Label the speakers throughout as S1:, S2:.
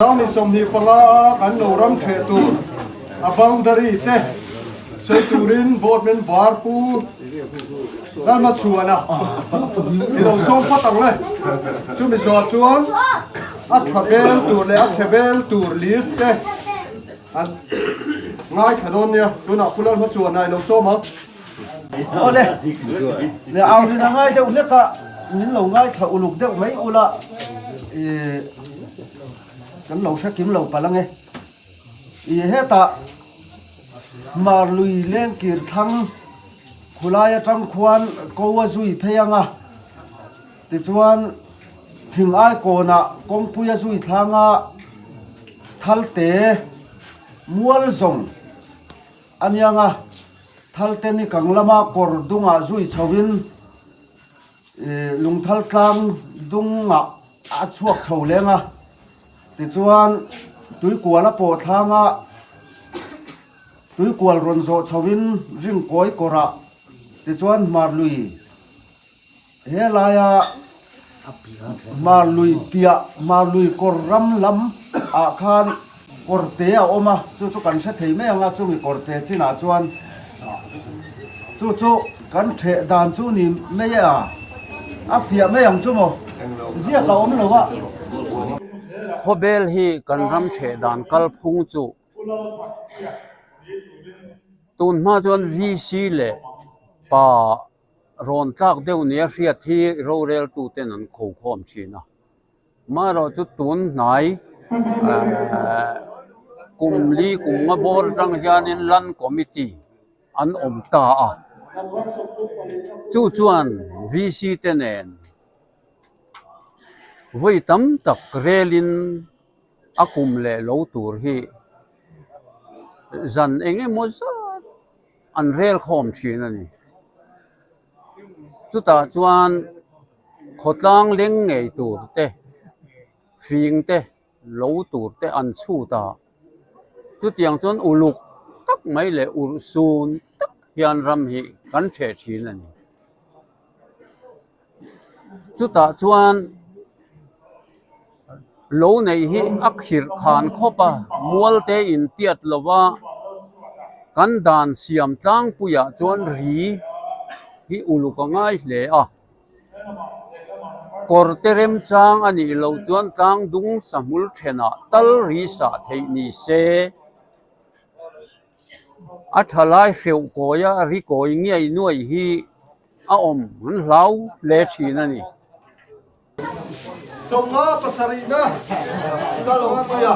S1: Sangni 25 a kan lo ram theh tur a boundary te sawi turin board member Pu Lalhmachhuana i lo sawm phawt ang le. Chumi zawh chuan a tha vel tur leh a chhe vel tur list te an ngaithla dawn nia. Tunah Pu Lalhmachhuana i lo sawm ang.
S2: Awle, le aurin a ngai deuh hlek a, min lo ngaithla uluk deuh mai ula, ih kan lo hre kim lo palh ange. Ih hetah Marlui lengkir thlang khulai atang khuan ko a zui phei ang a, tichuan thing aikawnah kawngpui a zui thlang a, Thalte mual zawng A nianga Thalte ni kang lama kawr dungah zui chhoin Lungthal tlang dungah a chhuak chho leng a, tichuan tuikual a pawh thlang a, tuikual rawn zawh chhoin ringkawi kawrah tichuan Hmarlui He laia Marlui piah Marlui kawr ram lam ah khan kawr te a awm a, chu chu kan hre thei mai ang a, chumi kawr te chinah chuan chu chu kan theh dan chu ni mai e a, a fiah mai ang chu maw, ziak a awm lo a.
S3: Khawbel hi kan ram theh dan kalphung chu tun hma chuan VC leh pa Rawn tlak deuh nia hriat hi roreltuten an kho khawm thin a. Amaherawhchu tun hnai kum li kum nga bawr atang hianin Land Committee an awm ta a. Chu chuan VC te nen vawi tam tak relin a kum leh lo tur hi zan eng emaw zat an rel khawm thin a ni. Chutah chuan khawtlang leng ngei tur te, fing te, lo tur te an chhut a. Chutiang chuan uluk tak mai leh urhsun tak hian ram hi kan ṭheh thin a ni. Chutah chuan lo neih hi a khirh khan khawp a, mual te intiat lo va, kan dan siam tlangpuiah chuan ri hi uluk a ngai hle a. Kawr te remchang a nih loh chuan tlang dung sahmul thenah tal ri sah theih ni se. A thalai hreuh kawia ri kawi ngiai nuai hi a awm an hlau hle thin a ni.
S1: Sawmnga pasarihna ka lo pui a.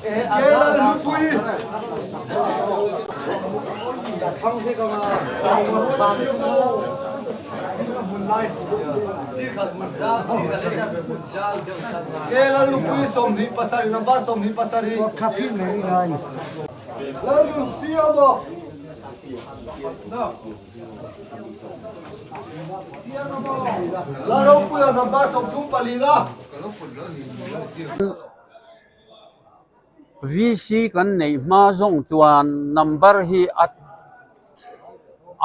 S1: Kelalhlupui. Kelalhlupui 27 number 27. Lalnunsiama. Lalropuia number 34 la.
S3: VC kan neih hma zawng chuan number hi a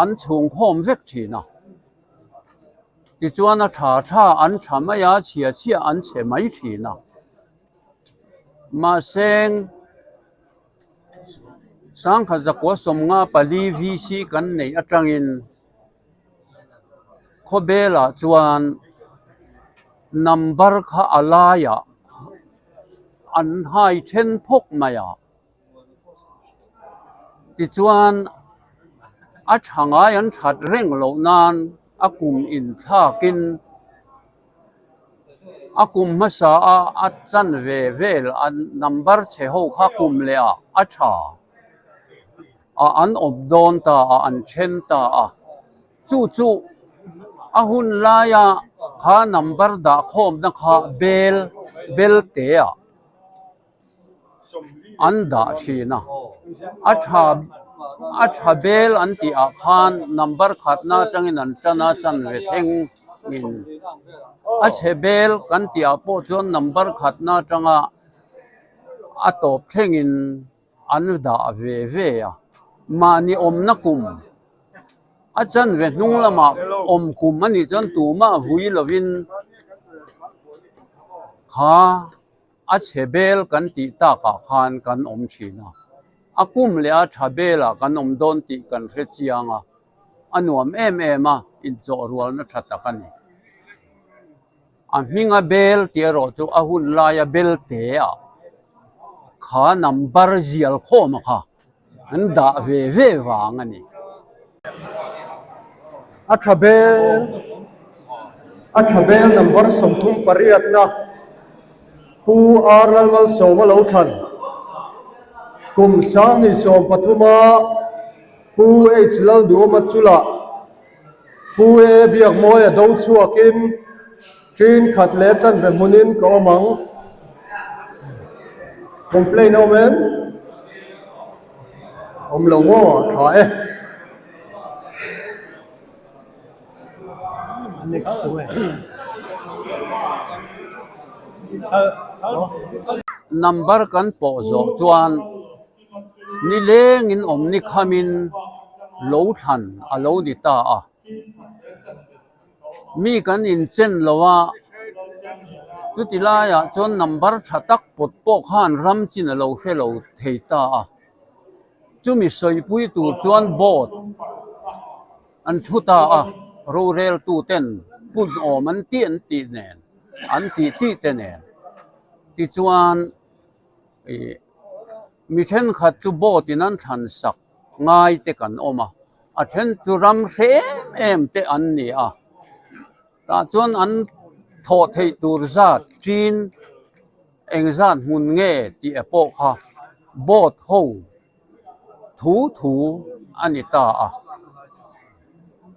S3: an chhung khawm vek thin a, tichuan a tha tha an tha mai a, chhia chhia an chhe mai thin a, mahse sangkhat zakua 54 VC kan neih atangin khawbelah chuan number kha a laiah an hai then phawk mai a, tichuan a tha ngai an that reng loh nan a kum inthlakin a kum hmasa a a chanve vel a number chhe ho kha kum leh ah a tha a an awm dawn ta a an then ta a chu chu a hun laia kha number dah khawmna kha bel bel te ah an dah thin a a tha a tha bel an tih ah khan number khatna atangin an tan a chanve thleng in a chhe bel kan tih ah pawh chuan number khatna atanga a tawp thlengin. An dah ve ve a, mahni awmna kum A chanve hnung lamah awm kum a nih chuan tumah vui lovin kha a chhe bel kan tih takah khan kan awm thin a. A kum leh a tha belah kan awm dawn tih kan hre chiang a, a nuam em em a, inchawh rualna tha tak a ni. A hminga bel tih erawh chu a hun laia bel te ah kha number zial khawm a kha an dah ve ve vang a ni.
S1: A tha bel a tha bel number 38 na Pu R Lalmalsawma lo thlan kum 2013 a Pu H Lalduhawma chulah Pu E Biakmawia do chhuakin ṭin khat leh chanve hmunin ka awm ang. Complaint a awm em? Awm lo maw? A ṭha e.
S3: Number kan pawh zawh chuan Nilengin awm ni khamin lo thlan a lo ni ta a. Mi kan inchen lo a, chuti laiah chuan number tha tak pawt pawh khan ram chin a lo hre lo thei ta a. Chumi sawipui tur chuan board an thu ta a, roreltuten pun awm an tih an tih nen, an tih tih te nen. Tichuan. Ih mi thenkhat chu boat in an thlan sak ngai te kan awm a, a then chu ram hre em em te an ni a, tah chuan an thawh theih tur zat chin eng zat hmun nge tih a pawh kha boat ho thu thu a ni ta a,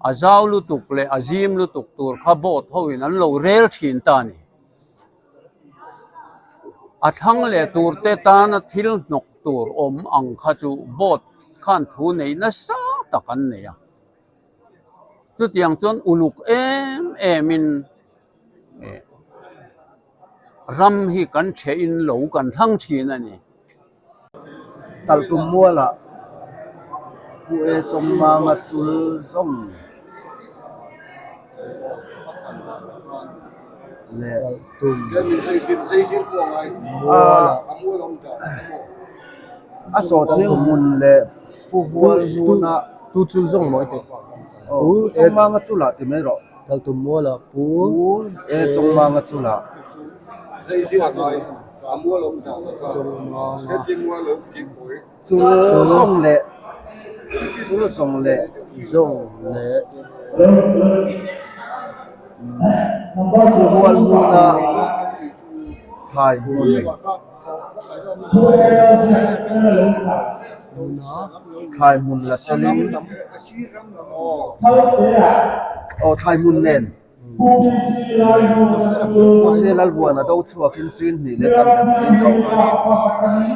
S3: a zau lutuk leh a zim lutuk tur kha boat ho in an lo rel thin ta a ni. A thlang leh turte tana thil hnawk tur awm ang kha chu boat khan thu nei nasa tak an nei a. Chutiang chuan uluk em emin ram hi kan thehin lo kan thlang thin a ni.
S2: Talhtum mualah Pu E Chawngmanga chul zawng leh a sawhthing hmun leh Pu Hual hnuna Pu Chawngmanga chulah ti mai rawh. Pu E Chawngmanga chulah. Chul zawng leh chul zawng leh Pu Hual hmuna thlai hmun thlai hmun la telin aw thlai hmun nen. Jose Lalvuana do chhuakin ṭin hnih leh chan rem ṭin ka awm a ni.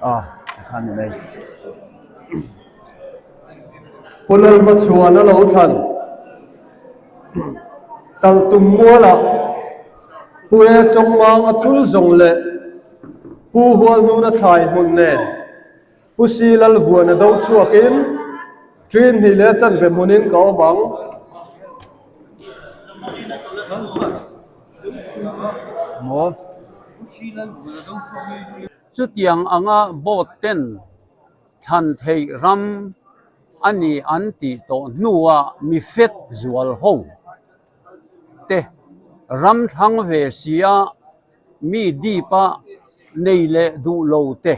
S2: A tikhan ni mai.
S1: Pu Lalhmachhuan a lo thlan Talhtum mualah Pu E Chawngmang a chul zawng leh Pu Hualhnuna thlai hmun nen Pu Si Lalvuana do chhuakin ṭin hnih leh chanve hmunin ka awm ang.
S2: Maw?
S3: Chutiang anga boat ten thlan theih ram a ni an tih tawh hnuah mi fet zual ho te ram thlang ve sia mi dip a nei leh duh lo te,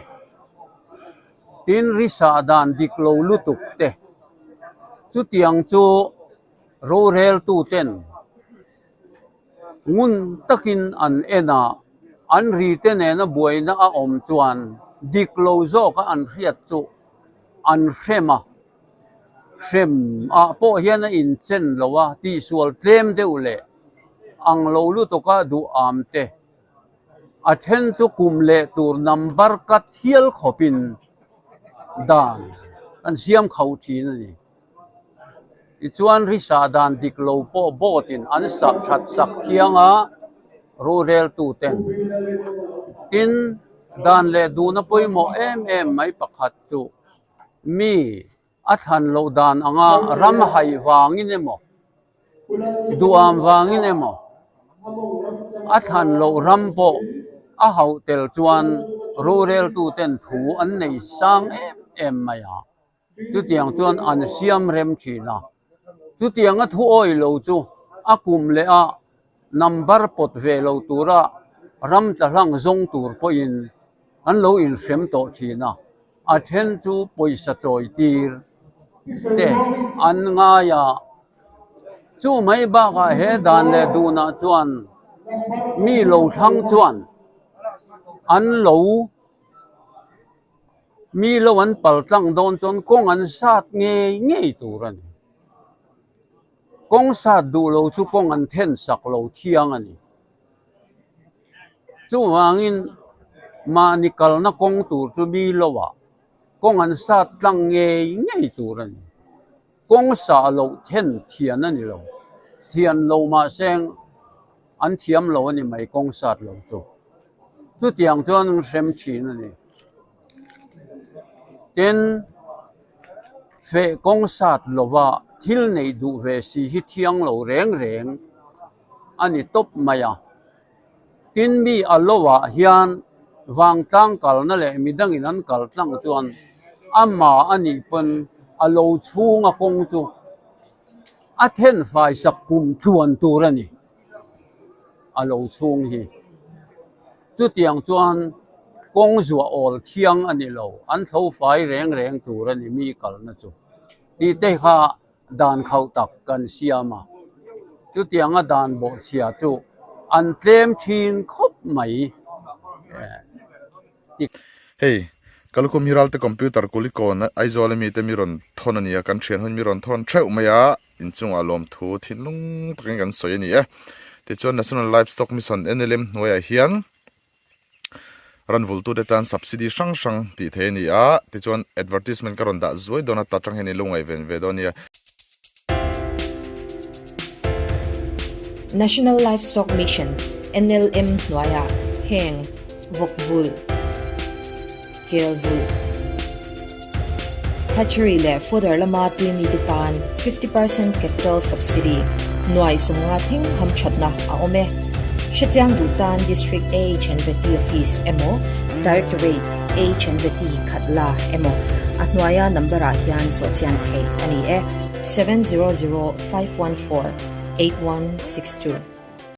S3: tin risah dan dik lo lutuk te, chutiang chu roreltu ten ngun takin an en a, an ri te nena buaina a awm chuan dik lo zawka an hriat chu an hrem a, hrem ah pawh hian a inchen lo a, tihsual tlem deuh leh ang lo lutuka duh am te, a then chu kum leh tur number cut hial khawpin. dan kan siam kho thin a ni. Tichuan risa dan dik lo pawh board in an sah that sak thiang a, roreltu ten. Tin, dan leh duhna pawimawh em em mai pakhat chu mi a thlan loh dan anga ram haih vangin emaw, duham vangin emaw a thlan loh ram pawh a hauh tel chuan roreltu ten thu an nei sang em em mai a. Chutiang chuan an siam rem thin a, chutianga thu awih lo chu a kum leh a number pawt ve lo tura ram tla hlang zawng tur pawhin an lo inhrem tawh thin a, a then chu pawisa chawi tir te an ngai a. Chu mai bakah he dan leh dunah chuan mi lo thlang chuan an lo. Mi lo an pal tlang dawn chuan kawng an sat ngei ngei tur a ni. Kawng sat duh lo chu kawng an then sak lo thiang a ni. Chuvangin mahni kalna kawng tur chu mi lo ah kawng an sat tlang ngei ngei tur a ni. Kawng sah loh then thian a ni lo. Thian lo mahse an thiam lo a ni mai kawng sat lo chu. Chutiang chuan an hrem thin a ni. Tin, feh kawng sat lova thil neih duh ve si hi thiang lo reng reng a ni tawp mai a. Tin, mi a lovah hian vangtlang kalna leh midangin an kal tlang chuan amah a nih pawn a lo chhunga kawng chu a thenfai sak kum tluan tur a ni. A lo chhung hi. Chutiang chuan kawng zuah awl thiang a ni lo, an tho fai reng reng tur a ni mi kalna chu tih te kha dan khauh tak kan siam a. Chutianga dan bawhchhia chu an tlem thin khawp mai.
S4: Hei, Kalukhum hi Ralte Computer Kulikawn Aizawl ami te mi rawn thawn a ni a, kan thian hun mi rawn thawn theuh mai a. Inchungah lawmthu thinlung takin kan sawi a ni e. Tichuan National Livestock Mission, NLM, hnuaiah hian ran vultute tan subsidy hrang hrang tih theih a ni a, tichuan advertisement ka rawn dah zuai dawn a, ta tang hian i lo ngaihven ve dawn a nia.
S5: National Livestock Mission, NLM, hnuaiah heng vawk vulh, kel vulh, Hatchery leh fodder lama tui mite tan 50% capital subsidy nuai sumnga thleng hamthatna a awm e. Hrechiang duh tan District AHNVT Office emaw Directorate AHNVT Khatla emaw a hnuaia number ah hian zawhchian theih a ni e. 7005148162.